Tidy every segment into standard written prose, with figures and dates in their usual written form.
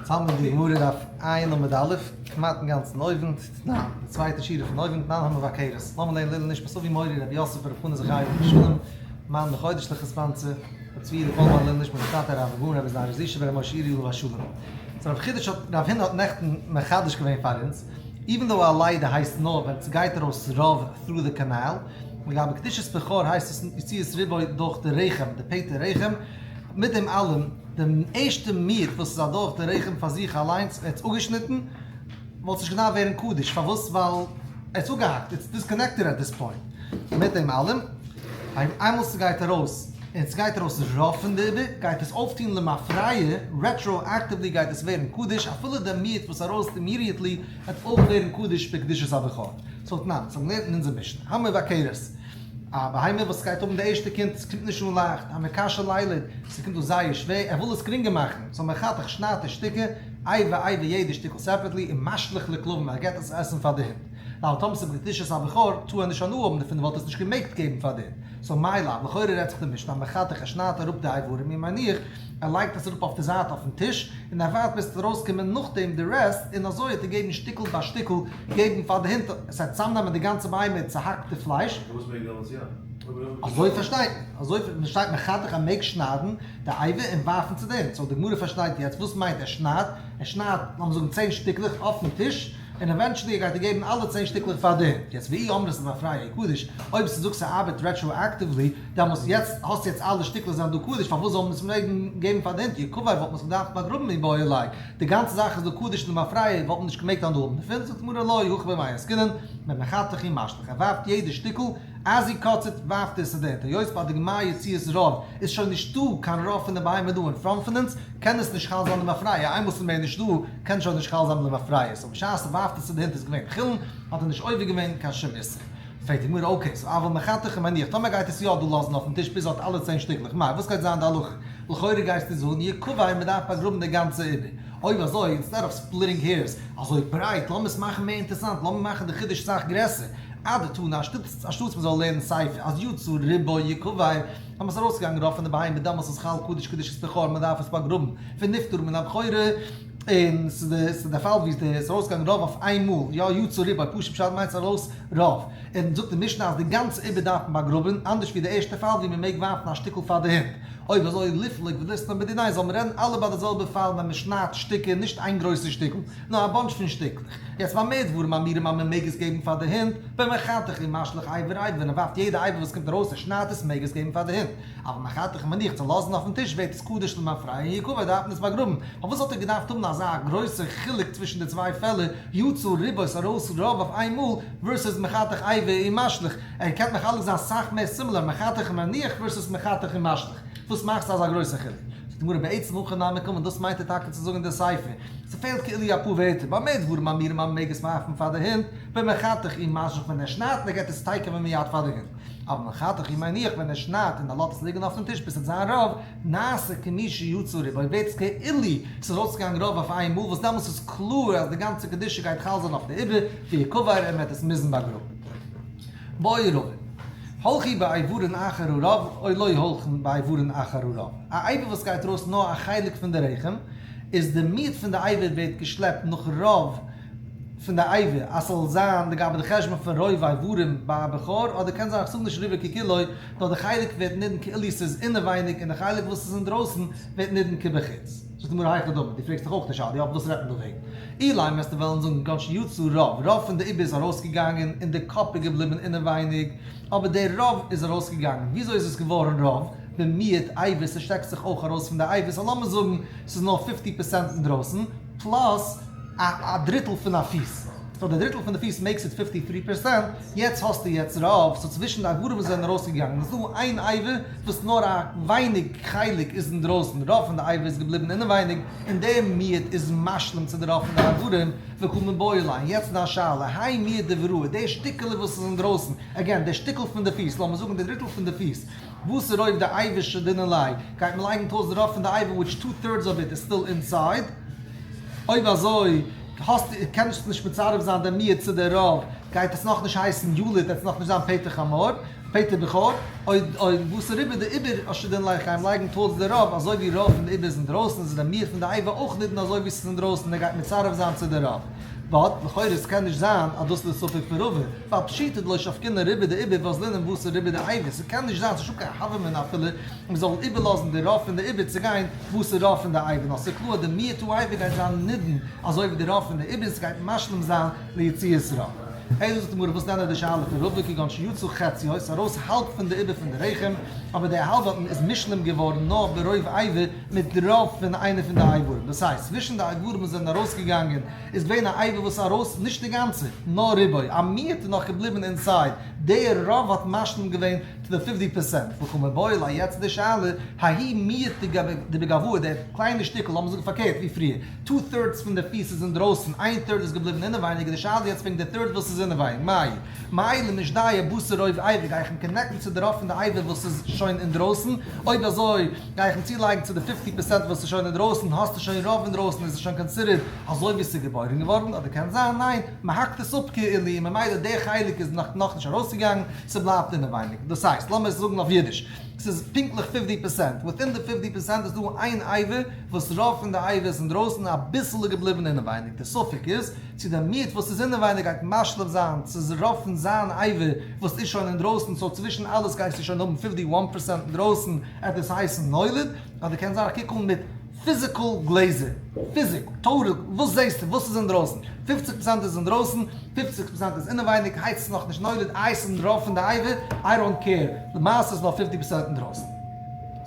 צאם די גמרא דף ע' עמוד א', כמעט אינגאנצן אויבן, תנן, די צווייטע שורה פון אויבן, תנן המבכרת, לאמיר לערנען לעילוי נשמת אבי מורי רבי יוסף ברב חנא זכי' לשלום, מאן בחודש לחספנצה, רבי צבי יהודה פאלמאן לעילוי נשמת טאטע הרב הגאון רבי זייער זישע ברב משה אירי עליו השלום. סאו רב חידוש האט, רב הונא האט נעכטן מחדש געווען פאר אונז, even though א לידה הייסט נאר ווען סגייט ארויס רוב through the canal, לגבי קדושת בכור הייסט עס יציאת רובו דורך די רחם, די פטר רחם, מיט דעם אלעם, די ערשטע מיעוט וואס איז אדורך די רחם פאר זיך אליינס ער האט עס אפגעשניטן, וואלט עס נישט געדארפט ווערן קדוש, פארוואס? ווייל ער האט עס אפגעהאקט, it's disconnected at this point. מיט דעם אלעם, איינמאל ס'גייט ארויס, און ס'גייט ארויס רוב פון די עובר, גייט עס אויפטון למפרע, retroactively גייט עס ווערן קדוש, אפילו די מיעוט וואס ארויס immediately וועט אויך ווערן קדוש בקדושת הבכור. סאו תנן, סאו מ'לערנט אין אונזער משנה, המבכרת. א בהמה וואס גייט האבן די ערשטע קינד, עס קומט נישט אן לייכט, המקשה לילד, עס קומט אן זייער שווער, ער וויל עס גרינגער מאכן, סאו מחתך שניידט ער שטיקער, אבר אבר יעדע שטיקל separately, און משליך לכלבים, ער געבט עס עסן פאר די הינט. ווייל טאמער ס'איז בקדושת הבכור, טאר ער נישט הנאה האבן דערפון, וואלט ער עס נישט געמעגט געבן פאר די הינט. סאו מאי לאו, לכאורה רעדט זיך די משנה, המחתך ער שניידט אראפ די איברים ומניח, ער לייגט עס אראפ אויף די זייט אויפן טיש, און ער ווארט ביז ס'וועט ארויסקומען נאכדעם די rest, און אזוי האט ער געגעבן שטיקל ביי שטיקל געבן פאר די הינט, עס הייסט צאמנעמען די גאנצע בהמה און צוהאקטע פלייש. פארוואס מעג דעמאלטס יא? אזוי פארשטייט מען, אזוי פארשטייט מען חתך ער מעג שניידן די אבר און ווארפן צו די הינט, סאו די גמרא פארשטייט יעצט וואס מיינט ער שניידט, ער שניידט לאמיר זאגן צען שטיקלעך אויפן טיש, און eventually ער גייט ער געבן אלע צען שטיקלעך פאר די הינט, יעצט ואי אמרת למפרע קדוש, אויב ס'זאגט ס'ארבעט retroactively, דעמאלס יעצט האסטו יעצט אלע שטיקלעך זענען דא קדוש פארוואס זאל מען עס מעגן געבן פאר די הינט, יקבר וואלט מען עס געדארפט באגראבן מיבעי ליה, די גאנצע זאך איז דא קדוש למפרע וואלט מען נישט געמעגט הנאה האבן דערפון, זאגט די גמרא לא הכא במאי עסקינן, במחתך ומשליך, ער ווארפט יעדע שטיקל, as he cuts it ווארפט ער עס צו די הינט, היות ביי די גמר יציאת רוב איז שוין נישטא קיין רוב פון די בהמה דא אין פראנט פון אונז, קען עס נישט חל זיין למפרע, איינמאל ס'איז מער נישטא קען שוין נישט חל זיין למפרע, סאו בשעת ער ווארפט עס צו די הינט איז געווען חולין, האט ער נישט עובר געווען קיין שום איסור. פרעגט די גמרא okay, סאו אבל מחתך ומניח, טאמער גייט עס יא דא לאזן אויפן טיש ביז ער האט אלע צען שטיקלעך, מאי וואס גייט זיין די הלכה? לכאורה גייסטו זאגן יקבר מען דארף באגראבן די גאנצע עובר. אויב אזוי instead of splitting hairs אזוי ברייט לאמיר עס מאכן מער אינטערסאנט לאמיר מאכן די חידוש סאך גרעסער אדתני אנשטאטס מען זאל לערנען סיפא אז יצא רובו יקבר טאמער עס איז ארויסגעגאנגען רוב פון די בהמה דעמאלס איז חל קדוש קדושת בכור מען דארף עס באגראבן ונפטר מן הבכורה און ס'איז די פאל ווי ס'איז ארויסגעגאנגען רוב אויף איין מאל, יא יצא רובו, פשוט פשט מיינט ס'איז ארויס רוב, און זאגט די משנה אז די גאנצע עובר דארף מען באגראבען, אנדערש ווי די ערשטע פאל ווי מ'מעג ווארפן א שטיקל פאר די הינט. אויב אזוי ליפלוג וליתני בדיניה זאל מען רעדן אלע ביי די זעלבע פאל ווען מ'שניידט שטיקער נישט איין גרויסע שטיקל, נאר א bunch פון שטיקלעך. יעצט במה דברים אמורים אז מ'מעג עס געבן פאר די הינט, במחתך ומשליך אבר אבר ווען ער ווארפט יעדע אבר וואס קומט ארויס ער שניידט עס מעג עס געבן פאר די הינט. אבל מחתך ומניח צו לאזן אויפן טיש ווערט עס קדוש למפרע און יקבר דארף מען עס באגראבן, פארוואס האט ער געדארפט האבן אזא גרויסע חילוק צווישן די צוויי פעלער יצא רובו ארויס רוב אויף איין מאל versus מחתך אבר ומשליך, ער קען מחלק זיין סאך מער similar מחתך ומניח versus מחתך ומשליך, וואס מאכסטו אזא גרויסע חילוק? זאגט די גמרא בעצם הכי נמי קאמר דאס מיינט ער טאקע צו זאגן די סיפא, ס'פעלט כאילו אפאר ווערטער, במה דברים אמורים אז מ'מעג עס ווארפן פאר די הינט, במחתך ומשליך ווען ער שניידט און ער געבט עס תיכף ומיד פאר די הינט. אבל מחתך ומניח ווען ער שניידט און ער לאזט עס ליגן אויפן טיש ביז ס'וועט זיין רוב, נעשה כמי שיצא רובו, ווערט עס כאילו ס'איז ארויסגעגאנגען רוב אויף איין מאל, וואס דעמאלטס איז קלאר אז די גאנצע קדושה גייט חל זיין אויף די עובר, ויקבר און מ'וועט עס מוזן באגראבן. בעי רבא. הולכין באיברין אחר הרוב או לא הולכין באיברין אחר הרוב. א אבר וואס גייט ארויס נאר א חלק פון די רחם, איז די מיעוט פון די אבר ווערט געשלעפט נאך רוב פון די אבר אז ס'זאל זיין לגבי די חשבון פון רוב איברים ביי א בכור, אדער קען זיין איך זאג נישט רובו ככולו, נאר די חלק ווערט נידון כאילו ס'איז אינעווייניג און די חלק וואס איז אינדרויסן ווערט נידון כבחוץ. זאגט די גמרא היכי דמי, דו פרעגסט דאך אויך נישט אלדי, אויף וואס רעדט מען דא וועגן? אילימא וועסטו וועלן זאגן כגון שיצא רוב, רוב פון די עובר איז ארויסגעגאנגען און די קאפ איז געבליבן אינעווייניג, אבער דער רוב איז ארויסגעגאנגען, וויאזוי איז עס געווארן רוב? במיעוט אבר, ס'שטעקט זיך אויך ארויס פון די אבר, סאו לאמיר זאגן ס'איז נאר fifty percent אינדרויסן, plus א דריטל פון א פיס, סאו די דריטל פון די פיס makes it fifty three percent, יעצט האסטו יעצט רוב, סאו צווישן די אברים וואס זענען ארויסגעגאנגען איז דא איין אבר וואס נאר א ווייניג חלק איז אינדרויסן, רוב פון די אבר איז געבליבן אינעווייניג, און די מיעוט איז משלים צו די רוב פון די אברים, וקא מיבעיא ליה, און יעצט איז דיין שאלה, האי מיעוט דאבראי, די שטיקעלע וואס איז אינדרויסן, again, די שטיקל פון די פיס, לאמיר זאגן די דריטל פון די פיס, וואס איז רוב דאבר שדינן ליה, גייט מען לייגן טויזנט רוב פון די אבר which two thirds of it is still inside? אויב אזוי האסטו קענסטו נישט מצרף זיין די מיעוט צו די רוב, גייט עס נאכנישט הייסן ילוד, עס נאכנישט זיין פטר חמור. פטר בכור, או או בתר רובא דעיבור אשדינן ליה איך גיי אים לייגן towards די רוב, אזוי ווי רוב פון די עיבור איז אינדרויסן איז די מיעוט פון די אבר אויך נידון אזוי ווי ס'איז אינדרויסן און ער גייט מצרף זיין צו די רוב. But, לכאורה עס קען נישט זיין אז דאס איז די ספק פון רבא, ווייל פשיטא דלא שבקינן רובא דעיבור ואזלינן בתר רובא דאבר, ס'קען נישט זיין, ס'איז נישטא קיין הוה אמינא אפילו מ'זאל איבערלאזן די רוב פון די עיבור צו גיין בתר רוב פון די אבר, נאר ס'איז קלאר די מיעוט האבר גייט זיין נידון אזוי ווי די רוב פון די עיבור און ס'גייט משלים זיין ליציאת רוב. אלא זאגט די גמרא וואס דען איז די שאלה פון רבא כגון שיצא חציו, ס'איז ארויס האלב פון די עיבור פון די רחם, אבער די האלב האט איז מושלם געווארן נאר ברוב אבר מיט רוב פון איינע פון די איברים, דאס הייסט צווישן די איברים וואס זענען ארויסגעגאנגען איז געווען א אבר וואס איז ארויס נישט די גאנצע נאר רובו, א מיעוט איז נאך געבליבן inside, דער רוב האט משלים געווען to די 50 פערצענט, וקא מיבעיא ליה יעצט איז די שאלה, ההוא מיעוט דבגואי דער קליינע שטיקל לאמיר זאגן פארקערט ווי פריער, two thirds פון די פיס איז אינדרויסן, איין third איז געבליבן אינעווייניג, איז די שאלה יעצט וועגן די third וואס איז אינעווייניג, מאי מאי למשדיה בתר רוב אבר, גיי איך אים connect ן צו די רוב פון די אבר וואס איז שוין אינדרויסן, אויב אזוי גיי איך אים צולייגן צו די 50 פערצענט וואס איז שוין אינדרויסן, האסטו שוין רוב אינדרויסן איז עס שוין considered אזוי ווי עס איז געבוירן געווארן, אדער קען זיין ניין, מען האקט עס אפ כאילו און ממילא די חלק איז נאכנישט ארויסגעגאנגען, ס'בלייבט אינעווייניג. דאס הייסט, לאמיר עס זאגן אויף אידיש, ס'איז פונקטליך 50 פערצענט, within די 50 פערצענט איז דא איין אבר וואס רוב פון די אבר איז אינדרויסן אביסל איז געבליבן אינעווייניג, די ספק איז צו די מיעוט וואס איז אינעווייניג גייט משלים זיין צו רוב פון זיין אבר וואס איז שוין אינדרויסן, so צווישן אלעס גייסטו שוין האבן 51 פערצענט אינדרויסן, עט עס הייסן נולד, אדער קען זיין איך קוק אן מיט physical גלעזער, פיזיק, total, וואס זעסטו, וואס איז אינדרויסן? 50 פערצענט איז אינדרויסן, 50 פערצענט איז אינעווייניג, הייסט עס נאכנישט נולד, איי ס'איז רוב פון די אבר, I don't care, למעשה איז נאר 50 פערצענט אינדרויסן.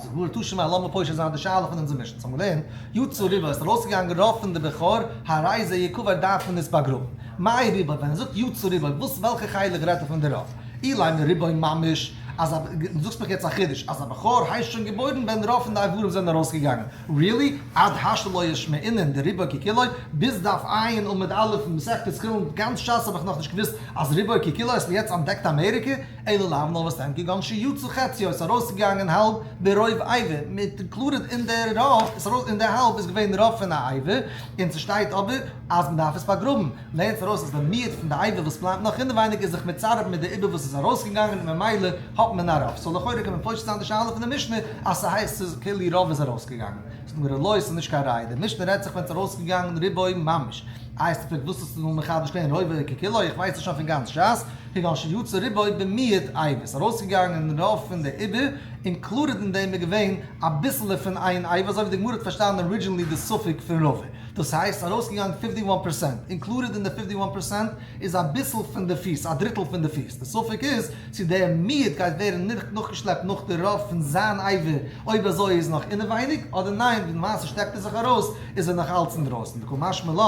זאגט גמרא תא שמע, לאמיר פושט זיין די שאלה פון אונזער משנה. אונז האבן געלערנט, יצא רובו, עס איז ארויסגעגאנגען רוב פון די בכור, הרי זה יקבר דארף מען עס באגראבן. מאי רובו, ווען ער זאגט יצא רובו, וואס וועלכע חלק רעדט ער פון די רוב? אילימא רובו ממש, אז א, דו זאגסט מיך יעצט א חידוש, אז א בכור הייסט שוין געבוירן ווען רוב פון די איברים זענען ארויסגעגאנגען. Really? עד השתא לא אשמעינן דרובו ככולו, ביז דף ע' עמוד א' פון מסכת חולין גאנץ שס האב איך נאכנישט געוואוסט אז רובו ככולו, האסט מיר יעצט אנטדעקט אמעריקע? אלא לאו נאר וואס דען כגון שיצא חציו איז ארויסגעגאנגען האלב ברוב אבר, מיט included אין די רוב, איז ארויס אין די האלב איז געווען רוב פון א אבר, און ס'שטייט אבער אז מ'דארף עס באגראבן, לערנט ארויס אז די מיעוט פון די אבר וואס בלייבט נאך אינעווייניג איז זיך מצרף מיט די עיבור וואס איז ארויסגעגאנגען און ממילא האט מען א רוב. So לכאורה קען מען פושט זיין די שאלה פון די משנה אז ס'הייסט ס'איז כאילו רוב איז ארויסגעגאנגען. זאגט די גמרא לא, ס'איז נישט קיין ראיה, די משנה רעדט זיך ווען ס'איז ארויסגעגאנגען רובו ממש. איי האסטו געפרעגט וואס האסטו דא מחדש געווען רובו ככולו, איך ווייס עס שוין פון גאנץ שס, כגון שיצא רובו במיעוט אבר, ס'איז ארויסגעגאנגען רוב פון די עיבור, included אין דעם איז געווען אביסעלע פון איין אבר, אזוי ווי די גמרא האט פארשטאנען originally די ספק פון רבא. דאס הייסט ארויסגעגאנגען 51 פערצענט, included אין די 51 פערצענט איז אביסל פון די פיס, א דריטל פון די פיס. די ספק איז צו דער מיעוט גייט ווערן נאכגעשלעפט נאך די רוב פון זיין אבר, אויב אזוי איז נאך אינעווייניג, אדער ניין, ווי למעשה שטעקט ער זיך ארויס, איז ער נאך אלץ אינדרויסן. דקא משמע לן,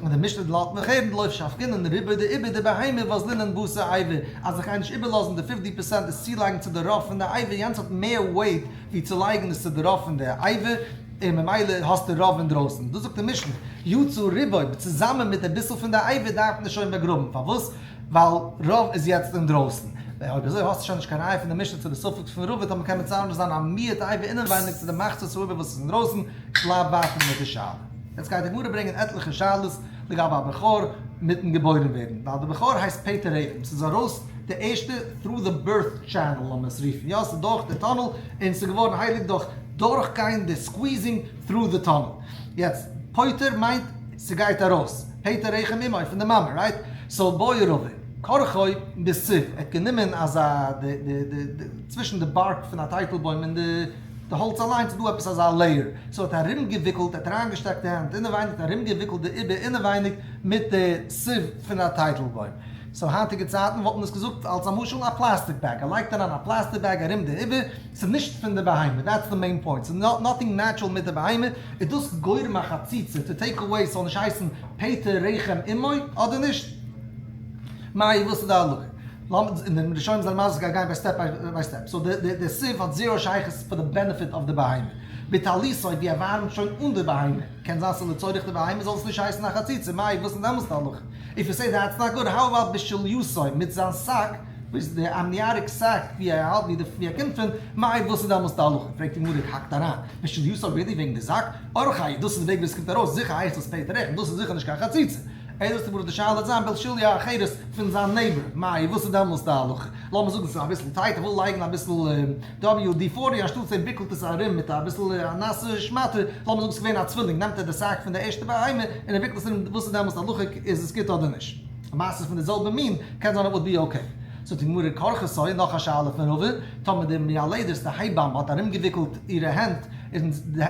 און די משנה לאזט מיך הערן, דלא שבקינן רובא דעיבור דבהמה ואזלינן בתר אבר, אז איך גיי נישט איבערלאזן די 50 פערצענט עס צולייגן צו די רוב פון די אבר, יענץ האט מער weight ווי צו לייגן עס צו די רוב פון די אבר, און ממילא האסטו רוב אינדרויסן. דאס זאגט די משנה, יצא רובו, צוזאמען מיט אביסל פון די אבר דארף מען שוין באגראבן. פארוואס? ווייל רוב איז יעצט אינדרויסן. אויב אזוי האסטו שוין נישט קיין ראיה פון די משנה צו די ספק פון רבא, טאמער קען מען מצרף זיין א מיעוט אבר אינעווייניג צו די מחצית האבר וואס איז אינדרויסן, בלייב ווייטער מיט די שאלה. יעצט גייט די גמרא ברענגען עטליכע שאלות לגבי א בכור מיטן געבוירן ווערן, ווייל די בכור הייסט פטר רחם, ס'איז ארויס די ערשטע through the birth channel לאמיר עס רופן, יא ס'איז דורך די tunnel און ס'איז געווארן הייליג דורך דורכגיין די squeezing through the tunnel. יעצט פוטר מיינט ס'גייט ארויס, פטר רחם אמו פון די מאמע, right? So בעי רבא, כרכו בסיב, ער האט גענומען אזא די די די די צווישן די bark פון א טייטל בוים און די די האלץ אליינס איז דא עפעס אזא layer, so האט ארומגעוויקלט, ער האט אריינגעשטעקט די הענט אינעווייניג, האט ארומגעוויקלט די עיבור אינעווייניג מיט די סיב פון א טייטל בוים. So היינטיגע צייטן וואלט מען עס געזאגט אלס א משל א plastic bag, ער לייגט אריין א plastic bag ארום די עיבור, ס'איז נישט פון די בהמה, that's the main point, ס'איז nothing natural מיט די בהמה, איז דאס גורם א חציצה to take away ס'זאל נישט הייסן פטר רחם אמו אדער נישט? מאי וואס איז די הלכה? לאמיר און די ראשונים זענען מסביר גייט גיין ביי step by step, so די סיב האט zero שייכות פאר די benefit of די בהמה, בטליתו ווי ער ווארעמט שוין אן די בהמה, קען זיין ס'איז לצורך די בהמה זאל עס נישט הייסן א חציצה, מאי וואס איז דעמאלטס די הלכה? If you say that's not good, how about בשליותו מיט זיין זאק, וואס איז די amniotic sac ווי ער האלט ווי די ווי ער קומט פון, מאי וואס איז דעמאלטס די הלכה? פרעגט די גמרא האקט אריין, בשליותו really וועגן די זאק? אורחיה דאס איז די וועג ווי עס קומט ארויס, זיכער הייסט עס פטר רחם, דאס איז זיכער נישט קיין חציצה. אלא זאגט די גמרא די שאלה וועט זיין בשליה אחרת פון זיין neighbor, מאי וואס איז דעמאלס די הלכה? לאמיר זאגן ס'איז אביסל tight ער וויל לייגן אביסל WD-40 אנשטאטס ער וויקלט עס ארום מיט אביסל א נאסע שמאטע, לאמיר זאגן ס'איז געווען א צווילינג נעמט ער די sack פון די ערשטע בהמה און ער וויקלט עס ארום, וואס איז דעמאלס די הלכה איז עס גוט אדער נישט? למעשה איז פון די זעלבע מין קען זיין it would be okay. זאגט די גמרא כרכתו, נאך א שאלה פון רבא, טאמער די מיילדת די הייבאם האט ארומגעוויקלט אירע הענט און זי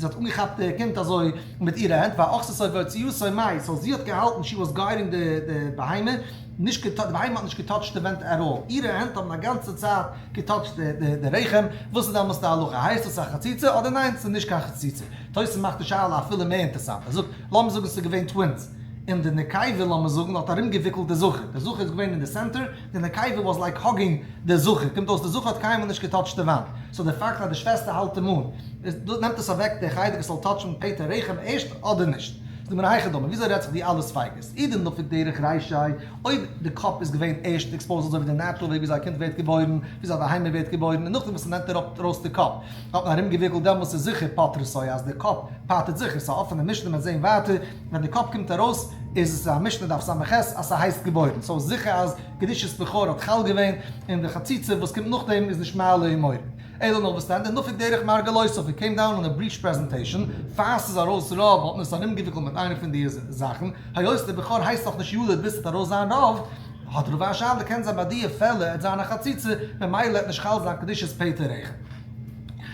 האט אנגעכאפט די קינד אזוי מיט אירע הענט ואחזתו והוציאתו מאי, so זי האט געהאלטן she was guiding די בהמה, נישט געטאטשט, די בהמה האט נישט געטאטשט די ווענט at all, אירע הענט האבן א גאנצע צייט געטאטשט די רחם, וואס איז דעמאלס די הלכה, הייסט עס א חציצה אדער ניין ס'איז נישט קיין חציצה? תוס' מאכט די שאלה אפילו מער אינטערסאנט, ער זאגט, לאמיר זאגן ס'איז געווען twins, און די נקבה לאמיר זאגן האט ארומגעוויקלט די זכר, די זכר איז געווען אין די center, די נקבה was like hugging די זכר, קומט אויס די זכר האט קיינמאל נישט געטאטשט די וואנט, so די פאקט אז די שוועסטער האלט אים אן, איז נעמט עס אוועק די חלק וואס זאל טאטשן פתח רחם ערשט אדער נישט? זאגט מיר היכי דמי, וויאזוי רעדט זיך די אלע ספיקות? אי דנפיק דרך רישיה, אויב די קאפ איז געווען ערשט exposed אזוי ווי די natural וועג וויאזוי א קינד ווערט געבוירן, וויאזוי א בהמה ווערט געבוירן, און נאכדעם וואס ס'נעמט אראפ ארויס די קאפ האט מען ארומגעוויקלט דעמאלס איז זיכער פטרתו אז די קאפ פטר'ט זיכער, ס'איז א אפענע משנה מ'וועט זעהן ווייטער ווען די קאפ קומט ארויס איז עס א משנה דף ס"ח אז ס'הייסט געבוירן, so זיכער אז קדושת בכור האט חל געווען און די חציצה וואס קומט נאכדעם איז נישט מעלה ומוריד. אלא נאר וואס דען? דנפיק דרך מרגלותיו, it came down on a breech presentation, פאר ס'איז ארויס רוב האט מען עס ארומגעוויקלט מיט איינע פון די זאכן, היות דער בכור הייסט נאך נישט ילוד ביז ס'וועט ארויס זיין רוב, האט רבא א שאלה קען זיין ביי דיע פעלער עט זיין א חציצה, ממילא עט נישט חל זיין קדושת פטר רחם.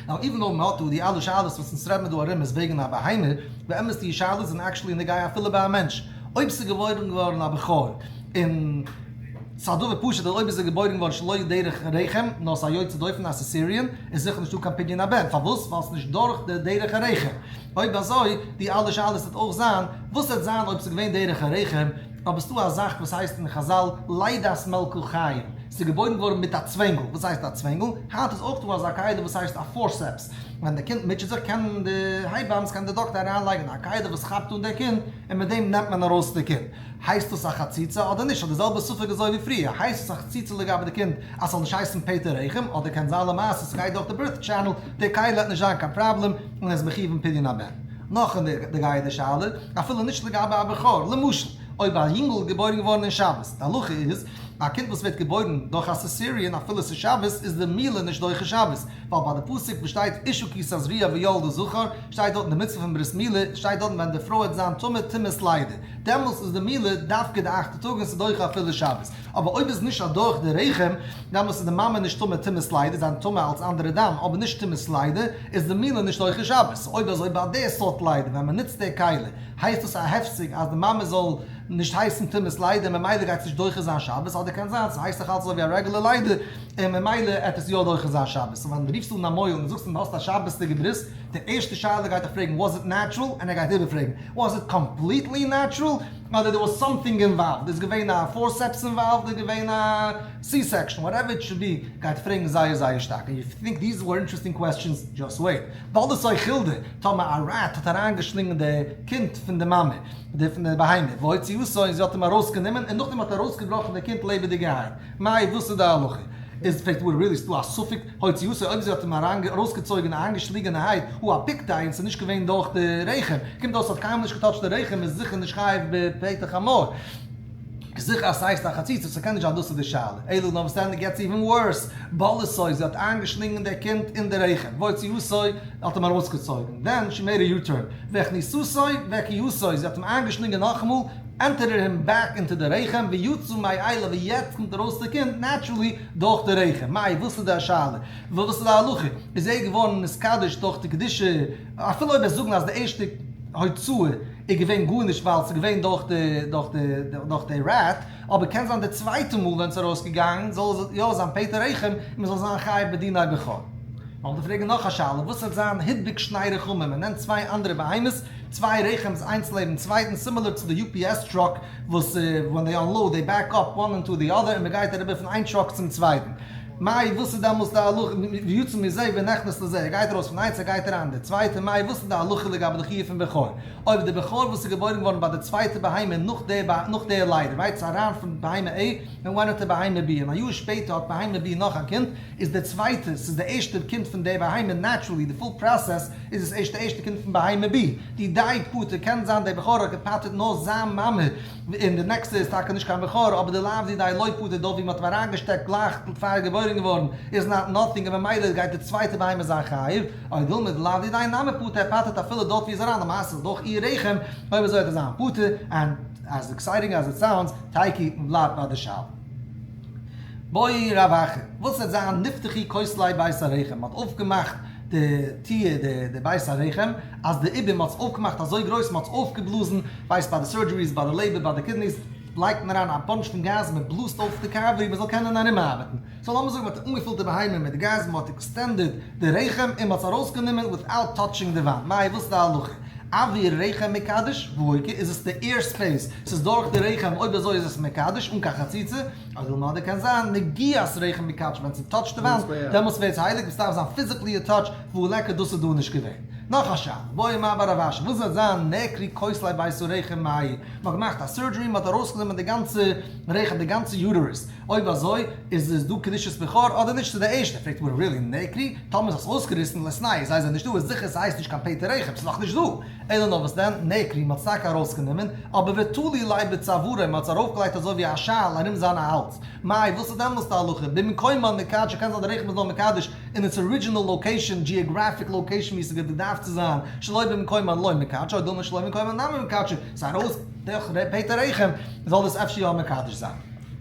Now even though מ'האט דא די אלע שאלות וואס אונז רעדן מיר דא ארום איז וועגן א בהמה, באמת די שאלות זענען actually נוגע אפילו ביי א מענטש, אויב ס'איז געבוירן געווארן א בכור און. ס'איז א דבר פשוט אז אויב איז ער געבוירן געווארן שלא דרך רחם, נאר ס'איז א יוצא דופן א cesarean, איז זיכער נישטא קיין פדיון הבן. פארוואס? ווייל ס'איז נישט דורך די דרך הרחם. אויב אזוי, די אלע שאלות וועט אויך זיין, וואס וועט זיין אויב ס'איז געווען דרך הרחם, אבער ס'דא א זאך וואס הייסט אין חזל לידת מלכא חיים, ס'איז געבוירן געווארן מיט א צווענגל. וואס הייסט א צווענגל? היינט איז אויך דא אזא כלי וואס הייסט א forceps. ווען די קינד מוטשעט זיך קען די הייבאמס, קען די דאקטער אריינלייגן א כלי וואס כאפט אן די קינד, און מיט דעם נעמט מען ארויס די קינד. הייסט דאס א חציצה אדער נישט? אדער זעלבע ספק אזוי ווי פריער, הייסט עס א חציצה לגבי די קינד אז ס'זאל נישט הייסן פטר רחם, אדער קען זיין למעשה ס'גייט דורך די birth channel, די כלי וועט נישט זיין קיין פראבלעם און ער איז מחיוב אין פדיון הבן. נאך נוגע די שאלה, אפילו נישט לגבי א בכור, למשל אויב א יונגל איז געבוירן געווארן אין שבת, די הלכה איז, א קינד וואס ווערט געבוירן דורך א cesarean אפילו ס'איז שבת איז די מילה נישט דוחה שבת, ווייל ביי די פסוק וואס שטייט אשה כי תזריע וילדה זכר, שטייט דארטן די מצוה פון ברית מילה, שטייט דארטן ווען די פרוי וועט זיין טמא טומאת לידה, דעמאלס איז די מילה דווקא די אכטע טאג און ס'איז דוחה אפילו שבת, אבער אויב איז נישט אדורך די רחם, דעמאלס איז די מאמע נישט טמא טומאת לידה, זיין טמא אלס אנדערע דם, אבער נישט טומאת לידה, איז די מילה נישט דוחה שבת, אויב אזוי ביי די סארט לידה ווען מ'נוצט די כלי, הייסט דאס א הפסק אז די מאמע זאל נישט הייסן טומאת לידה און ממילא גייט עס נישט דוחה זיין שבת, אדער קען זיין ס'הייסט נאך אלץ אזוי ווי א רעגולער לידה און ממילא עט עס יא דוחה זיין שבת, so ווען דו רופסט אן א מוהל און זאגסט אים האסט א שבת'דיגע ברית, די ערשטע שאלה גייט ער פרעגן was it natural און ער גייט איבערפרעגן was it completely natural אדער there was something involved, איז געווען א forceps involved, איז געווען א C section, whatever it should be, גייט פרעגן זייער זייער שטארק, און you think these were interesting questions, just wait. בלעתו חולדה, טאמער א rat האט אריינגעשלינגען די קינד פון די מאמע, די פון די בהמה, והוציאתו און זי האט אים ארויסגענומען, און נאכדעם האט ארויסגעבראכן די קינד לעבעדיגערהייט, מאי וואס איז די הלכה? איז פרעגט די גמרא really ס'דא א ספק הוציאתו אויב זי האט אים ארויסגעצויגן איינגעשלינגענערהייט הא אפיקתיה און ס'איז נישט געווען דורך די רחם, קומט אויס ס'האט קיינמאל נישט געטאטשט די רחם איז זיכער נישט חייב בפטר חמור. זיכער אז ס'הייסט א חציצה, ס'קען נישט זיין דאס איז די שאלה. אלא נאר וואס דען gets even worse, בלעתו זי האט איינגעשלינגען דער קינד אין די רחם, והוציאתו האט אים ארויסגעצויגן, then she made a U-turn, והכניסתו והקיאתו זי האט אים איינגעשלינגען נאכאמאל, entered him back into די רחם, ויצא מאליו יעצט קומט ארויס די קינד naturally דורך די רחם, מאי וואס איז די שאלה? וואס איז די הלכה? איז ער געווארן נתקדש דורך די קדושה? אפילו אויב עס זאגן אז די ערשטע הוצאה איז געווען גארנישט ווייל ס'איז געווען דורך די דורך די דורך די rat, אבער קען זיין די צווייטע מאל ווען ס'איז ארויסגעגאנגען זאל עס יא זיין פטר רחם און מ'זאל זיין חייב בדיני בכור. לאמיר פרעגן נאך א שאלה, וואס וועט זיין הדביק שני רחמים, מען נעמט צוויי אנדערע בהמות, צוויי רחם'ס איינס לעבן צווייטן, similar צו די UPS truck וואס when they unload they back up one into the other און מ'גייט אריבער פון איין truck צום צווייטן. מאי וואס איז דעמאלס די הלכה ויצא מזה ונכנס לזה, ער גייט ארויס פון איינס ער גייט אריין אין די צווייטע, מאי וואס איז די הלכה לגבי די חיוב פון בכור, אויב די בכור וואס איז געבוירן געווארן ביי די צווייטע בהמה נאך די נאך די לידה, רייט ס'איז אריין פון בהמה A און ווענט אינטו בהמה B און א יאר שפעטער האט בהמה B נאך א קינד, איז די צווייטע, ס'איז די ערשטע קינד פון די בהמה naturally די full process איז עס ערשט די ערשטע קינד פון בהמה B, דידיה פטור קען זיין די בכור האט געפטר'ט נאר זיין מאמע און די נעקסטע איז טאקע נישט קיין בכור אבער דלאו דידיה לא פטור דארט ווי מ'האט אים אריינגעשטעקט גלייך פאר ער איז געבוירן געווארן איז not nothing און ממילא גייט די צווייטע בהמה זיין חייב, או דילמא דלאו דידיה נמי פטור ער פטר'ט אפילו דארט ווי איז אריין למעשה איז דאך איר רחם אויב אזוי וועט ער זיין פטור and as exciting as it sounds תיקו מ'בלייבט ביי די שאלה. בעי רב אחא, וואס וועט זיין נפתחו כותלי בית הרחם, מ'האט אויפגעמאכט די טיר די בית הרחם, אז די עובר מ'האט עס אויפגעמאכט אזוי גרויס מ'האט עס אויפגעבלאזן, ווייסט ביי די surgeries ביי די לעבער ביי די kidneys לייגט מען אריין א bunch פון גאז מ'בלאזט אויף די cavity מ'זאל קענען ארומארבעטן, so לאמיר זאגן מ'האט אנגעפילט די בהמה מיט גאז מ'האט extended די רחם און מ'האט עס ארויסגענומען without touching די וואנט, מאי וואס איז די הלכה? אויר רחם מקדש, והאיכא איז עס די air space, ס'איז דורך די רחם אויב אזוי איז עס מקדש אן קיין חציצה, אדער אדער קען זיין נגיעת רחם מקדש ווען ס' touch ט די וואנט דעמאלטס ווערט עס הייליג עס דארף זיין physically א touch והא ליכא דאס איז דא נישט געווען. נאך א שאלה, בעי מר בר רב אשי וואס וועט זיין נעקרו כותלי בית הרחם מאי מ'האט געמאכט א surgery מ'האט ארויסגענומען די גאנצע רחם די גאנצע uterus אויב אזוי איז עס דא קדושת בכור אדער נישט ס'איז די ערשטע פרעגט גמרא really נעקרו טאמער איז עס אויסגעריסן ליתנהו זיי זענען נישט דא איז זיכער ס'הייסט נישט קיין פטר רחם ס'איז נאך נישט דא אלא נאר וואס דען נעקרו מ'האט עס טאקע ארויסגענומען אבער ותלו ליה בצואריה מ'האט עס ארויפגעלייגט אזוי ווי א שאל ארום זיינע האלז מאי וואס איז דעמאלס די הלכה במקומן מקדשא קען זיין די רחם איז נאר מקדש אין its original location geographic location ווי ס'געדארפט צו זיין שלא במקומן לא מקדשא או דילמא שלא במקומן נמי מקדשא ס'איז ארויס דורך פטר רחם זאל דאס אפשר יא מקדש זיין.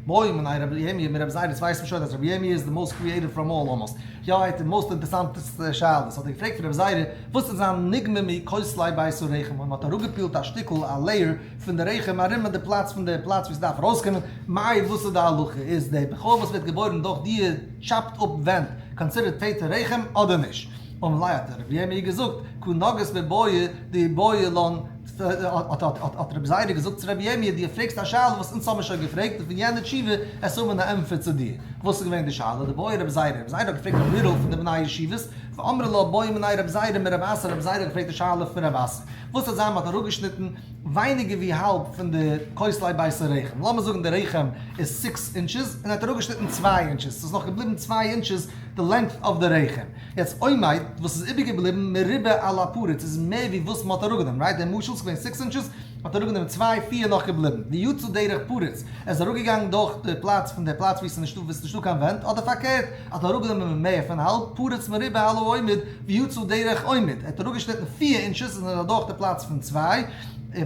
בעא מיניה רבי ירמי' מרבי זירא יעצט ווייסט מען שוין אז רבי ירמי' איז די most creative from all almost. יא ער האט די most אינטערסאנטעסטע שאלות האט ער געפרעגט פון רבי זירא וואס איז זיין נגמר מכותלי בית הרחם אויב מ'האט אראפגעפילט א שטיקל א layer פון די רחם ארום די פלאץ פון די פלאץ ווי ס'דארף ארויסקומען מאי וואס איז די הלכה איז די בכור וואס ווערט געבוירן דורך די chopped up ווענט considered פטר רחם אדער נישט? אמר ליה האט רבי ירמי' געזאגט קא נגעת בבעיא דאיבעיא לן האט רבי זירא געזאגט צו רבי ירמי' דו פרעגסט א שאלה וואס אונז האבן שוין געפרעגט און פון יענע תשובה עס האבן א ענטפער צו דיר. וואס איז געווען די שאלה? דבעי רבי זירא, רבי זירא האט געפרעגט א riddle פון די בני ישיבות, ואמרי לה בעא מיניה רבי זירא מרב אסי, רבי זירא האט געפרעגט די שאלה פון רב אסי, וואס וועט זיין מען האט אראפגעשניטן ווייניגער ווי האלב פון די כותלי בית הרחם, לאמיר זאגן די רחם איז six inches און ער האט אראפגעשניטן צוויי inches, ס'איז נאך געבליבן צוויי inches די length of די רחם. יעצט עומד, וואס איז איבערגעבליבן מרובה על הפרוץ איז מער ווי וואס מ'האט אראפגענומען, right? דער משל איז געווען six inches, מ'האט אראפגענומען צוויי, פיר נאך געבליבן, ויצא דרך פרוץ, עס איז אראפגעגאנגען דורך די פלאץ פון די פלאץ ווי עס איז נישטא וואו עס איז נישטא קיין ווענט, אדער פארקערט, האט אראפגענומען מער פון האלב, פרוץ מרובה על העומד, ויצא דרך עומד, ער האט אראפגעשניטן פיר inches און איז אדורך די פלאץ פון צוויי,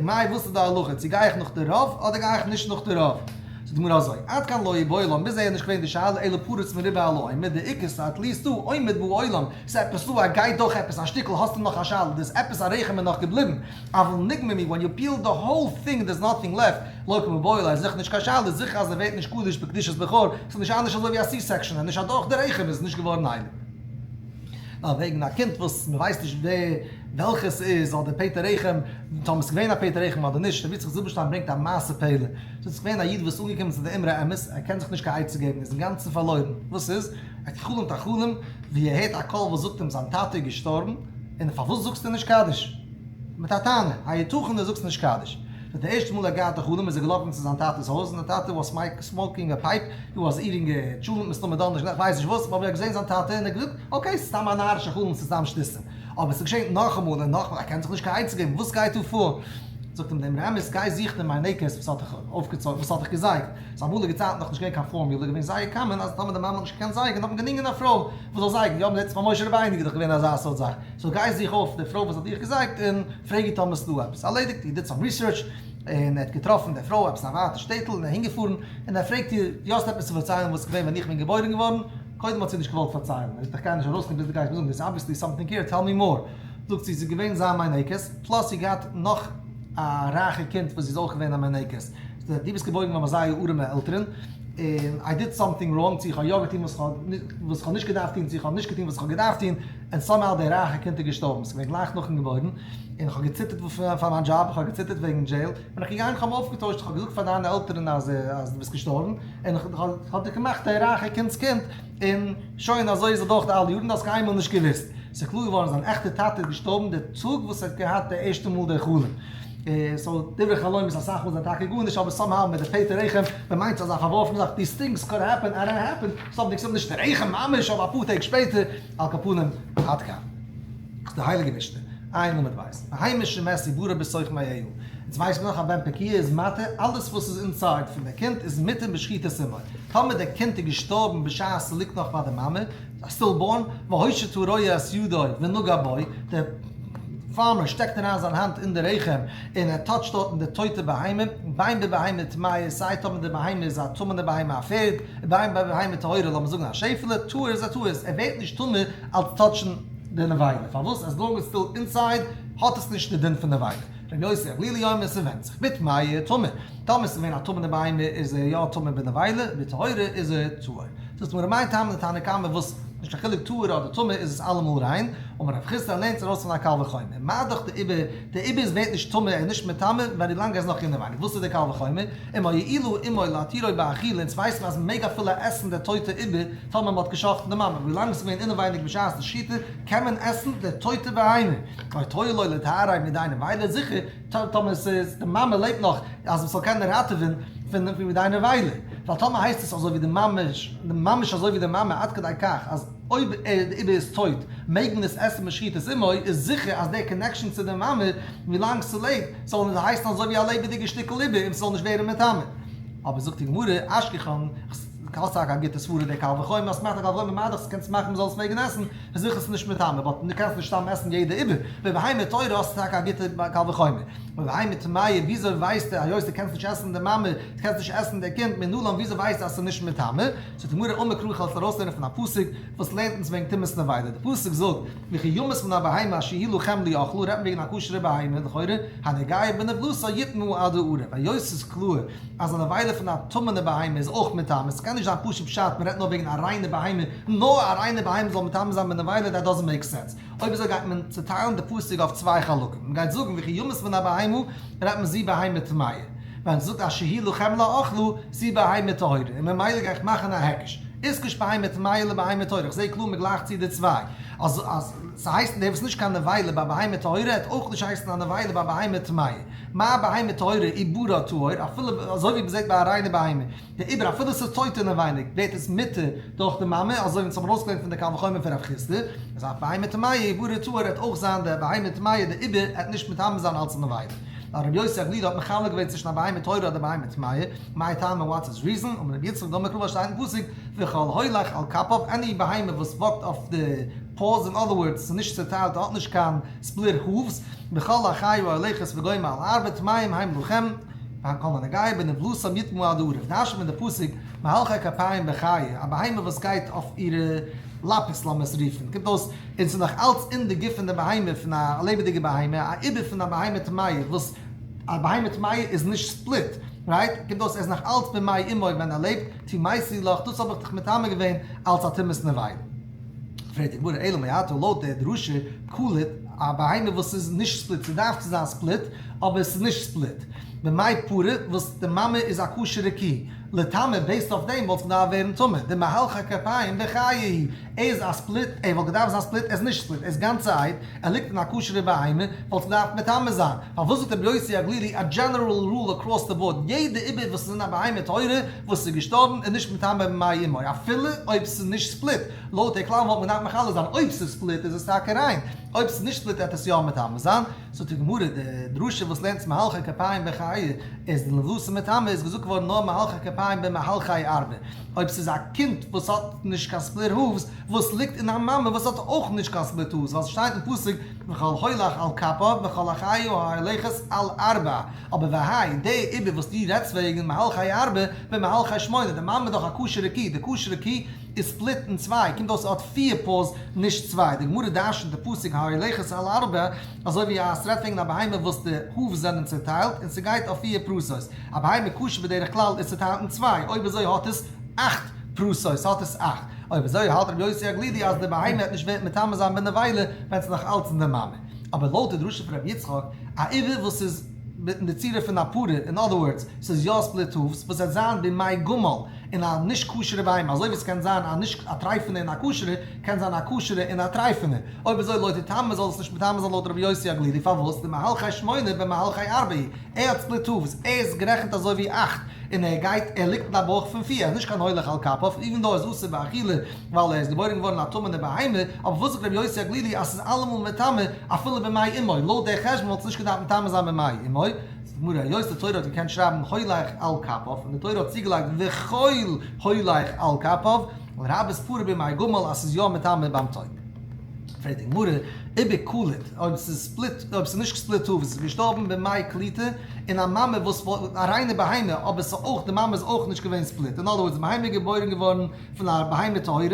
מאי וואס איז די הלכה, צו גיי איך נאך די רוב אדער גיי איך נישט נאך די רוב? זאגט די גמרא אזוי, עד כאן לא איבעיא לן, ביז אהער איז נישט געווען די שאלה, אלא פרוץ מרובה על העומד, דאיכא ס'איז at least דא עומד בעולם, ס'איז עפעס דא א גייט דורך עפעס א שטיקל האסטו נאך א שאלה, דאס עפעס א רחם איז נאך געבליבן, אבל נגממו when you peel the whole thing there's nothing left, לא קא מיבעיא ליה איז זיכער נישט קיין שאלה, זיכער אז ער ווערט נישט קדוש בקדושת בכור, ס'איז נישט אנדערש אזוי ווי א C-section, ער איז נישט אדורך די רחם איז נישט געווארן הייליג. נאר וועגן א קינד וואס מ'ווייסט נישט ווער וועלכע ס'איז אדער פטר רחם, טאמער ס'איז געווען א פטר רחם אדער נישט, רבי יצחק זילבערשטיין ברענגט א מעשה פלא, ס'איז געווען א איד וואס איז אנגעקומען צו די אמרי אמת, ער קען זיך נישט קיין עצה געבן, איז אינגאנצן פארלוירן, וואס איז? ער האט גע'חלומ'ט א חלום ווי ער הערט א קול וואס זאגט אים זיין טאטע איז געשטארבן, און פארוואס זאגסטו נישט קדיש? מיט א טענה, היתכן דו זאגסט נישט קדיש? סאו די ערשטע מאל ער האט געהאט די חלום איז ער געלאפן צו זיין טאטע'ס הויז און די טאטע was smoking a pipe, he was eating טשולענט מסתמא דאנערשטאג נאכט כ'ווייס נישט וואס, אבער ער האט געזען זיין טאטע און ער האט געזאגט okay ס'איז סתם א נארישע חלום ס'איז סתם שטותים. אבער ס'איז געשען נאכאמאל און נאכאמאל ער קען זיך נישט קיין עצה געבן וואס גייט דא פאר? זאגט אים דער אמרי אמת גיי זוך די מינקת וואס האט דיך אויפגעצויגן וואס האט דיך געזייגט. ס'איז אמאליגע צייטן נאכנישט געווען קיין formula געווען זייער common אז טאמער די מאמע האט נישט געקענט זייגן האט מען געדינגען א פרוי וואס זאל זייגן, יא מ'זעט עס ביי משה רבינו איז דאך געווען אזא סארט זאך. so גיי זוך אויף די פרוי וואס האט דיך געזייגט און פרעג איר טאמער ס'דא עפעס. ארלעדיגט, he did some research, און ער האט געטראפן די פרוי עפעס א ווייטע שטעטל און אהינגעפארן, און ער פרעגט איר, דו האסט עפעס צו פארציילן וואס איז געווען ווען איך בין געבוירן געווארן? קודם האט זי נישט געוואלט פארציילן, ער זאגט איך גיי נישט ארויסגיין ביז דו גייסט מיר זאגן, there's obviously something here, tell me more. זאגט זי, ס'איז געווען זיין מינקת, plus זי האט געהאט נאך א רייכע קינד וואס זי איז אויך געווען א מינקת. זאגט ער, דו ביסט געבוירן געווארן ביי זייער ארעמע עלטערן, און I did something wrong, צו איך האב יא געטון וואס איך האב נישט געדארפט טון, צו איך האב נישט געטון וואס איך האב געדארפט טון, און somehow דער רייכע קינד איז געשטארבן, ס'איז געווען גלייך נאכן געבוירן, און איך האב געציטערט פאר מיין דזשאב, איך האב געציטערט וועגן jail, בין איך געגאנגען איך האב אים אויפגעטוישט, איך האב געזאגט פאר דיינע עלטערן אז אז דו ביסט געשטארבן, און איך האב דיך געמאכט דער רייכע קינד'ס קינד, און שוין אזוי איז אדורך די אלע יארן, דו האסט קיינמאל נישט געוואוסט. ס'איז קלאר געווארן אז זיין עכטע טאטע איז געשטארבן די טאג וואס ער האט געהאט די ערשטע מאל די חלום. so דברי חלום איז אסאך מאל זיין טאקע גארנישט אבער somehow מיט די פעטע רחם, מען מיינט ס'איז אזא פארווארפענע זאך, these things could happen and it happened, something ס'איז נישט רחם ממש אבער אפאר טעג שפעטער, על כל פנים עד כאן. די הייליגע משנה, עיין עמוד ב', בהמה שמת עוברה בתוך מעיה, אונז ווייסט מען דאך א בן פקועה איז מותר, אלעס וואס איז inside פון די קינד איז מותר בשחיטת אמו, טאמער די קינד איז געשטארבן בשעת ס'ליגט נאך ביי די מאמע, א stillborn, והושיט הרועה את ידו ונגע בו, דער farmer שטעקט אריין זיין האנט אין די רחם און ער touch ט דארטן די טויטע בהמה, בין בבהמה טמאה, סיי טאמער די בהמה איז א טמא'נע בהמה א פערד, ובין בבהמה טהורה לאמיר זאגן א שעפעלע, טהור איז א טהור, ער ווערט נישט טמא אלס touch ן די נבילה, פארוואס? as long it's still inside האט עס נישט די דין פון נבילה. רבי יוסי הגלילי אומר ס'ווענדט זיך, בטמאה טמא, טאמער ס'איז געווען א טמא'נע בהמה איז ער יא טמא בנבילה, בטהורה איז ער טהור. זאגט מיר מאי טעמא דתנא קמא וואס נישט קיין חילוק טהור אדער טמא איז עס אלעמאל ריין, אמר רב חסדא לערנט עס ארויס פון א קל וחומר, מה דאך די עובר, די עובר איז ווערט נישט טמא ער איז נישט מטמא ווען ווילאנג ער איז נאך אינעווייניג, וואס איז די קל וחומר, אם הואילה אמו להתירו באכילה, אונז ווייסן אז מען מעג אפילו עסן די טויטע עובר טאמער מען האט גע'שחט'ן די מאמע, ווילאנג עס איז געווען אינעווייניג בשעת די שחיטה קען מען עסן די טויטע בהמה, תועיל לו לטהרו מידי נבילה זיכער טאמער ס'איז די מאמע לעבט נאך אז מ'זאל קענען ראטעווען פון מידי נבילה, ווייל טאמער הייסט עס אזוי ווי די ממש ממש אזוי ווי די מאמע עד כדי כך אז אויב די עובר איז טויט מעג מען עס עסן בשחיטת אמו, איז זיכער אז די connection צו די מאמע ווילאנג ס'לעבט זאל עס הייסן אזוי ווי א לעבעדיגע שטיקל עובר און ס'זאל נישט ווערן מטמא. אבער זאגט די גמרא אשכחן, האסט טאקע א גוטע סברה די קל וחומר, האסט געמאכט א קל וחומר מה דאך קענסט מאכן מ'זאל עס מעגן עסן, איז זיכער ס'איז נישט מטמא, but דו קענסט נישט סתם עסן יעדע עובר, בבהמה טהורה האסטו טאקע א גוטע קל וחומר, בבהמה טמאה וויאזוי ווייסטו היות דו קענסט נישט עסן די מאמע, דו קענסט נישט עסן די קינד, מנלן וויאזוי ווייסטו אז ס'איז נישט מטמא, זאגט די גמרא אמר קרא כ'וועל עס ארויסלערנען פון א פסוק וואס לערנט אונז וועגן טומאת נבילה, די פסוק זאגט וכי ימות מן הבהמה אשר היא לכם לאכלה רעדט מען וועגן א כשר'ע בהמה לכאורה, הנוגע בנבלתה יטמא עד הערב, היות ס'איז קלאר אז א נבילה פון א טמא'נע בהמה איז אויך מטמא, ס'קען נישט זיין פשוט פשט מ'רעדט נאר וועגן א ריינע בהמה, נאר א ריינע בהמה זאל מטמא זיין בנבילה that doesn't make sense. אויב אזוי גייט מען צוטיילן די פסוק אויף צוויי חלקים, מ'גייט זאגן וכי ימות מן הבהמה רעדט מען זו בהמה טמאה, ווען ס'זאגט אשר היא לכם לאכלה זו בהמה טהורה, און ממילא גיי איך מאכן א היקש, איתקש בהמה טמאה לבהמה טהורה, איך זעה קלאר מ'גלייכט צו די צוויי, אז אז ס'הייסט דער וואס איז נישט קיין נבילה ביי בהמה טהורה העט אויך נישט הייסן א נבילה ביי בהמה טמאה. מה בהמה טהורה עוברה טהור, אפילו אזוי ווי מ'זעט ביי א ריינע בהמה, די עובר אפילו ס'איז טויט אינעווייניג ווערט עס מותר דורך די מאמע, אזוי ווי אונז האבן ארויסגעלערנט פון די קל וחומר פון רב חסדא, אז אף בהמה טמאה עוברה טהור העט אויך זיין די בהמה טמאה די עובר העט נישט מטמא זיין אלס נבילה. ווייל רבי יוסי הגלילי האט מחלק געווען צווישן א בהמה טהורה אדער בהמה טמאה, מאי טעמא what's his reason, אמר רבי יצחק דאמר קרא שטייט אין פסוק וכל הולך על כפיו any בהמה וואס walk ט אויף די paws אין other words ס'איז נישט צוטיילט האט נישט קיין split hooves, וכל החיה ההולכת וגומר על ארבע טמאים הם לכם, וכל הנוגע בנבלתם יטמאו עד הערב, דרש'נט מען די פסוק מהלכי כפיים בחיה, א בהמה וואס גייט אויף אירע לאפעס לאמיר עס רופן, קומט אויס און ס'איז נאך אלץ אין די גוף פון די בהמה פון א לעבעדיגע בהמה, א עובר פון א בהמה טמאה וואס א בהמה טמאה איז נישט split, right? קומט אויס ער איז נאך אלץ במעי אמו ווען ער לעבט, טמאתי לך, דאס האב איך דיך מטמא געווען אלץ א טומאת נבילה. פרעגט די גמרא אלא מעתה לויט די דרשה כלית, א בהמה וואס איז נישט split, ס'דארף צו זיין split, אבער עס איז נישט split. במעי פרה וואס די מאמע איז א כשר'ע קי, לטמא, based אויף דעם וואלט עס געדארפט ווערן טמא, דמהלכי כפיים בחיה היא, ער איז א split, ער וואלט געדארפט זיין split, ער איז נישט split, ער איז גאנצערהייט, ער ליגט אין א כשר'ע בהמה, וואלט עס געדארפט מטמא זיין. פארוואס זאגט רבי יוסי הגלילי א general rule across the board, יעדע עובר וואס איז אין א בהמה טהורה וואס איז געשטארבן איז נישט מטמא במעי אמו, אפילו אויב ס'איז נישט split, לויט די כלל וואלט מען געדארפט מחלק זיין, אויב ס'איז split איז עס טאקע ריין, אויב ס'איז נישט split וועט עס יא מטמא זיין. זאגט די גמרא, די דרשה וואס לערנט מהלכי כפיים בחיה איז דנבלתה מטמא איז געזאגט געווארן נאר מהלכי כפיים במהלכי ארבע, אויב ס'איז א קינד וואס האט נישט קיין split hooves וואס ליגט אין א מאמע וואס האט אויך נישט קיין split hooves, ווייל ס'שטייט אין פסוק וכל הולך על כפיו וכל החיה ההולכת על ארבע, אבער והאי די עובר וואס דו רעדסט וועגן מהלכי ארבע במהלכי שמונה, די מאמע איז דאך א כשר'ע קי, די כשר'ע קי. איז ספליט אין צוויי, קומט אויס ס'האט פיר פאות נישט צוויי, די גמרא דרש'נט די פסוק ההולכת על ארבע אזוי ווי אז ס'רעדט וועגן א בהמה וואס די הוף'ס זענען צוטיילט און ס'גייט אויף פיר פרסות, א בהמה כשר בדרך כלל איז צוטיילט אין צוויי, אויב אזוי האט עס אכט פרסות האט עס אכט, אויב אזוי האלט רבי יוסי הגלילי אז די בהמה וועט נישט מטמא זיין בנבילה ווען ס'איז נאך אלץ אין די מאמע. אבער לויט די דרשה פון רבי יצחק, א עובר וואס איז אין די צורה פון א פרה, אין other words, ס'איז יא split hooves, וואס וועט זיין במעי גמל אין א נישט כשר'ע בהמה, אזוי ווי ס'קען זיין א נישט א טרייפענע און א כשר'ע, קען זיין א כשר'ע און א טרייפענע. אויב אזוי לויט די טעמע זאל עס נישט מטמא זיין לויט רבי יוסי הגלילי, פארוואס? דמהלכי שמונה במהלכי ארבע הוא, ער האט split hooves, ער איז גערעכנט אזוי ווי אכט, און ער גייט ער ליגט אין א בויך פון פיר, ער איז נישט קיין הולך על כפיו, even though ער איז אסור באכילה ווייל ער איז געבוירן געווארן א טמא'נע בהמה, אבער וואס זאגט רבי יוסי הגלילי אז ס'איז אלעמאל מטמא אפילו במעי אמו, לויט דער חשבון וואלט עס נישט געדארפט מטמא זיין במעי אמו, זאגט די גמרא היות די תורה האט געקענט שרייבן הולך על כפיו און די תורה האט צוגעלייגט וכל הולך על כפיו, לרבות פרה במעי גמל אז ס'איז יא מטמא ביים טויט. פרעגט די גמרא, עובר קלוט, אויב ס'איז split, אויב ס'איז נישט split hooves, איז געשטארבן במעי קליטה, און א מאמע וואס א ריינע בהמה, אבער ס'איז אויך, די מאמע איז אויך נישט געווען split, אין other words, די בהמה איז געבוירן געווארן פון א בהמה טהורה,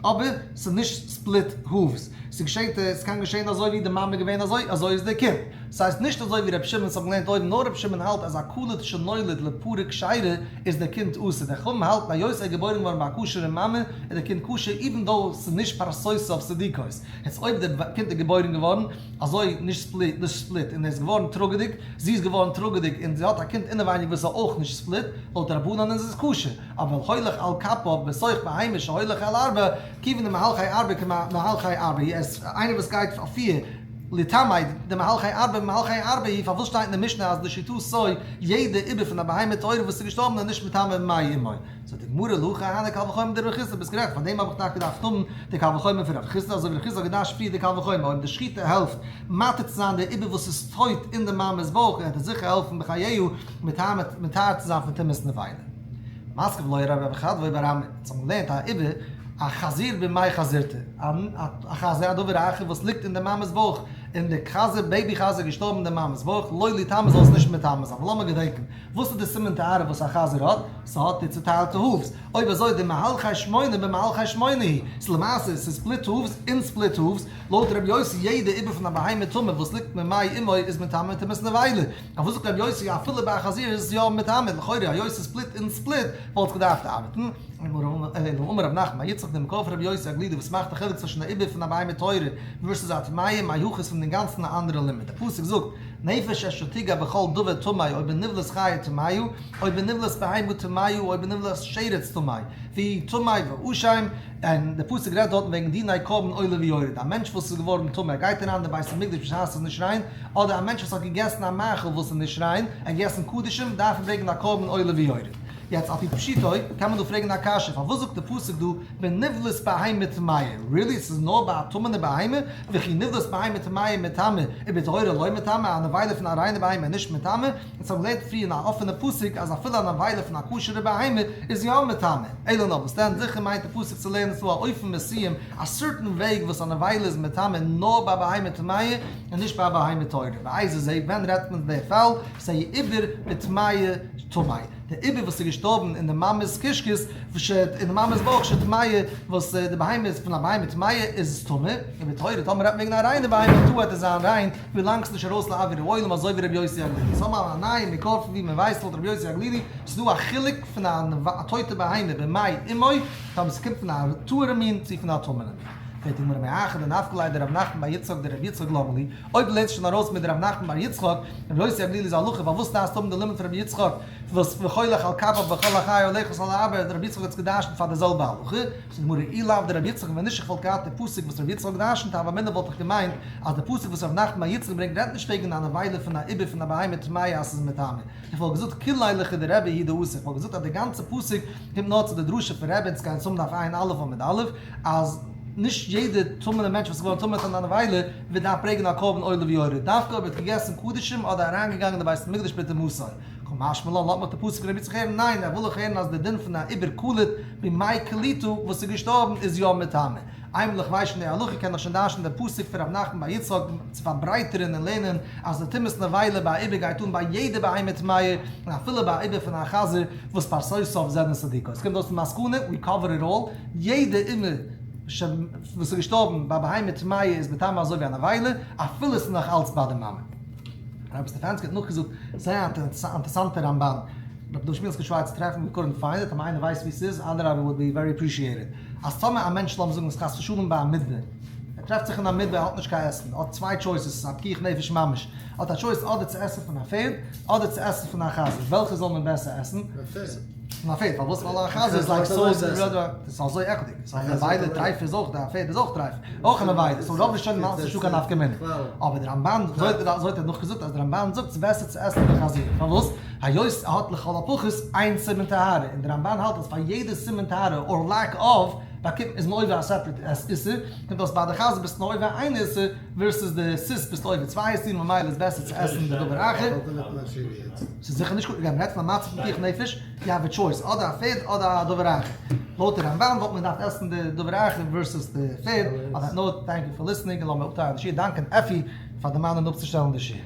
אבער ס'איז נישט split hooves, ס'געשעט, ס'קען געשען אזוי ווי די מאמע איז געווען אזוי, אזוי איז די קינד. ס'הייסט נישט אזוי ווי ר' שמעון וואס האט געלערנט אויבן, נאר ר' שמעון האלט אז א קלוט שנולד לפרה כשרה איז די קינד אסור, די חכמים האלטן היות ער איז געבוירן געווארן ביי א כשר'ע מאמע איז די קינד כשר even though ס'איז נישט פרסותיו צדיקות, יעצט אויב די קינד איז געבוירן געווארן אזוי נישט split נישט split און ער איז געווארן טראגעדיג, זי איז געווארן טראגעדיג און זי האט א קינד אינעווייניג וואס איז אויך נישט split, לויט די רבנן איז עס כשר, אבל הולך על כפיו בתוך בהמה שהולך על ארבע, כיוון דמהלכי ארבע כמהלכי ארבע, איינער וואס גייט אויף פיר. לטעמי' דמהלכי ארבע במהלכי ארבע הוא, פארוואס שטייט אין די משנה אז לשיטתו יעדע עובר פון א בהמה טהורה וואס איז געשטארבן איז נישט מטמא במעי אמו? זאגט די גמרא להכי אהני קל וחומר דרב חסדא, ביסט גערעכט, פאר דעם האב איך טאקע געדארפט האבן די קל וחומר פון רב חסדא, אזוי ווי רב חסדא האט געדרש'ט פריער די קל וחומר, אויב די שחיטה העלפט מתיר צו זיין די עובר וואס איז טויט אין די מאמע'ס בויך, וועט עס זיכער העלפן בחייה מטהר צו זיין פון טומאת נבילה. מתקיף לה רב חדוה בר אמי, אונז האבן געלערנט א עובר א חזיר במעי חזירתו, א חזיר א דבר אחר וואס ליגט אין די מאמע'ס בויך, און די חזיר baby חזיר איז געשטארבן אין די מאמע'ס בויך, לא ליטמא זאל עס נישט מטמא זיין, ווייל לאמיר געדענקען, וואס איז די סימן טהרה וואס א חזיר האט? ס'האט די צוטיילטע hooves, אויב אזוי דמהלכי שמונה במהלכי שמונה הוא, ס'איז למעשה ס'איז split hooves און split hooves, לויט ר' יוסי יעדע עובר פון א בהמה טמאה וואס ליגט ממעי אמו איז מטמא טומאת נבילה, פארוואס זאגט ר' יוסי אפילו ביי א חזיר איז עס יא מטמא, לכאורה היות ס'איז split און split וואלט עס געדארפט ארבעטן. אלא אמר רב נחמן בר יצחק די מקור פון רבי יוסי הגלילי וואס מאכט א חילוק צווישן די עובר פון א בהמה טהורה versus א טמאה מהיחס פון אינגאנצן א אנדערע לימוד. די פסוק זאגט נפש אשר תגע בכל דבר טמא או בנבלת חיה טמאה או בנבלת בהמה טמאה או בנבלת שרץ טמא והוא טמא ואשם און די פסוק רעדט דארטן וועגן דיני קרבן עולה ויורד א מענטש וואס איז געווארן טמא גייט אריין אין די בית המקדש בשעת ס'איז נישט ריין אדער א מענטש וואס האט געגעסן א מאכל וואס איז נישט ריין ער האט געגעסן קדשים דארף ער ברענגען א קרבן עולה ויורד. יעצט על פי פשיטו קען מען דא פרעגן א קשיא, פארוואס זאגט די פסוק דא בנבלת בהמה טמאה? really? ס'איז נאר ביי א טמא'נע בהמה? וכי נבלת בהמה טמאה מטמא ובטהורה לא מטמא, א נבילה פון א ריינע בהמה איז נישט מטמא? אונז האבן געלערנט פריער אין א אפענע פסוק אז אפילו א נבילה פון א כשר'ע בהמה איז יא מטמא. אלא נאר וואס דען? זיכער מיינט די פסוק צו לערנען ס'דא א אופן מסוים, א certain וועג וואס א נבילה איז מטמא נאר ביי בהמה טמאה און נישט ביי א בהמה טהורה. ואיזה זה, ווען רעדט מען די פאל? ס'איז עובר בטמאה טמא. די עובר וואס איז געשטארבן אין די מאמע'ס קישקעס, אין די מאמע'ס בויך, שטמאה, וואס די בהמה איז פון א בהמה טמאה איז עס טמא, ובטהורה טאמער רעדט מען וועגן א ריינע בהמה טאר ער זיין ריין ווילאנג ס'איז נישט ארויס לאוויר העולם אזוי ווי רבי יוסי הגלילי. סאו האבן מיר א נייע מקור פון ווי מען ווייסט לויט רבי יוסי הגלילי ס'איז דא א חילוק פון א טויטע בהמה במעי אמו טאמער ס'קומט פון א טהור'ע מין צו פון א טמא'נע מין. פרעגט די גמרא מאחר דנפקא ליה דרב נחמן בר יצחק דרבי יצחק למה לי, אויב דו לערנסט שוין ארויס מיט רב נחמן בר יצחק, רבי יוסי הגלילי איז א הלכה, פארוואס דארפסטו האבן די לימוד פון רבי יצחק וואס והולך על כפיו וכל החי הולכת על ארבע, רבי יצחק האט עס געדרשנט פאר די זעלבע הלכה? זאגט די גמרא אי לאו דרבי יצחק ווען נישט איך וואלט געהאט די פסוק וואס רבי יצחק האט געדרשנט הוה אמינא וואלט איך געמיינט אז די פסוק וואס רב נחמן בר יצחק ברענגט רעדט נישט וועגן א נבילה פון א עובר פון א בהמה טמאה אז ס'איז מטמא, איך וואלט געזאגט כוליה לכדרבי הוא דאתא, איך וואלט געזאגט אז די גאנצע פסוק קומט נאר צו די דרשה פון רבי אונז גייען צום דף ע"א עמוד א' אז נישט יעדע טמא'נע מענטש וואס איז געווארן טמא פון א נבילה וועט דארף ברענגען א קרבן עולה ויורד, דווקא אויב ער האט געגעסן קדשים אדער אריינגעגאנגען אין די בית המקדש בטומאתו. קא משמע לן, לאזט מיך די פסוק פון רבי יצחק הערן, ניין, ער וויל אויך הערן אז די דין פון א עובר קלוט במעי קליטה וואס איז געשטארבן איז יא מטמא. איינמאל איך ווייס שוין די הלכה קען איך שוין דרש'ן די פסוק פון ר' נחמן בר יצחק צו פארברייטערן און לערנען אז די טומאת נבילה ביי א עובר גייט אן ביי יעדע בהמה טמאה און אפילו ביי א עובר פון א חזיר וואס פרסותיו זענען צדיקות. קומט אויס די מסקנא, we cover it all, יעדע אימא וואס איז געשטארבן ביי בהמה טמאה איז מטמא אזוי ווי א נבילה, אפילו עס איז נאך אלץ ביי די מאמע. רבי סטעפאנסקי האט נאכגעזאגט זייער א אינטערסאנטע רמבן, רבי דוד שמואלסקי שווער צו טרעפן, we couldn't find it, אויב איינער ווייסט ווי ס'איז, אדרבה would be very appreciated. אז טאמער א מענטש לאמיר זאגן איז חס ושלום ביי א מדבר, ער טרעפט זיך אין א מדבר ער האט נישט קיין עסן, האט צוויי choices, ס'איז א פיקוח נפש ממש, האט א choice אדער צו עסן פון א פערד, אדער צו עסן פון א חזיר, וועלכע זאל מען בעסער עסן? פון א פערד, פארוואס? ווייל א חזיר איז like so, ס'איז אזוי עקלדיג, ס'איז א נבילה, טרייף איז אויך, א פערד איז אויך טרייף, אויך א נבילה, so רוב ראשונים האלטן ס'נישטא קיין נפקא מינה, אבער די רמבן, אזוי האט ער נאכגעזאגט אז די רמבן זאגט ס'איז בעסער צו עסן פון חזיר, פארוואס? היות ער האט לכל הפחות איין סימן טהרה, און די רמבן האלט אז פאר יעדע סימן טהרה or lack of באקומט איז מען עובר א separate איסור, קומט אויס ביי די חזיר ביסטו נאר עובר איין איסור, versus די סוס ביסטו עובר צוויי איסורים ממילא איז בעסער צו עסן די דבר אחר. ס'איז זיכער נישט גוט, מ'רעדט פון א מצב פון פיקוח נפש, you have a choice, אדער א פערד אדער א דבר אחר. לויט די רמבן וואלט מען געדארפט עסן די דבר אחר versus די פערד, on that note, thank you for listening און לאמיר אפטיילן די שיעור, דאנקען עפי פאר דערמאנען אפצושטעלן די שיעור.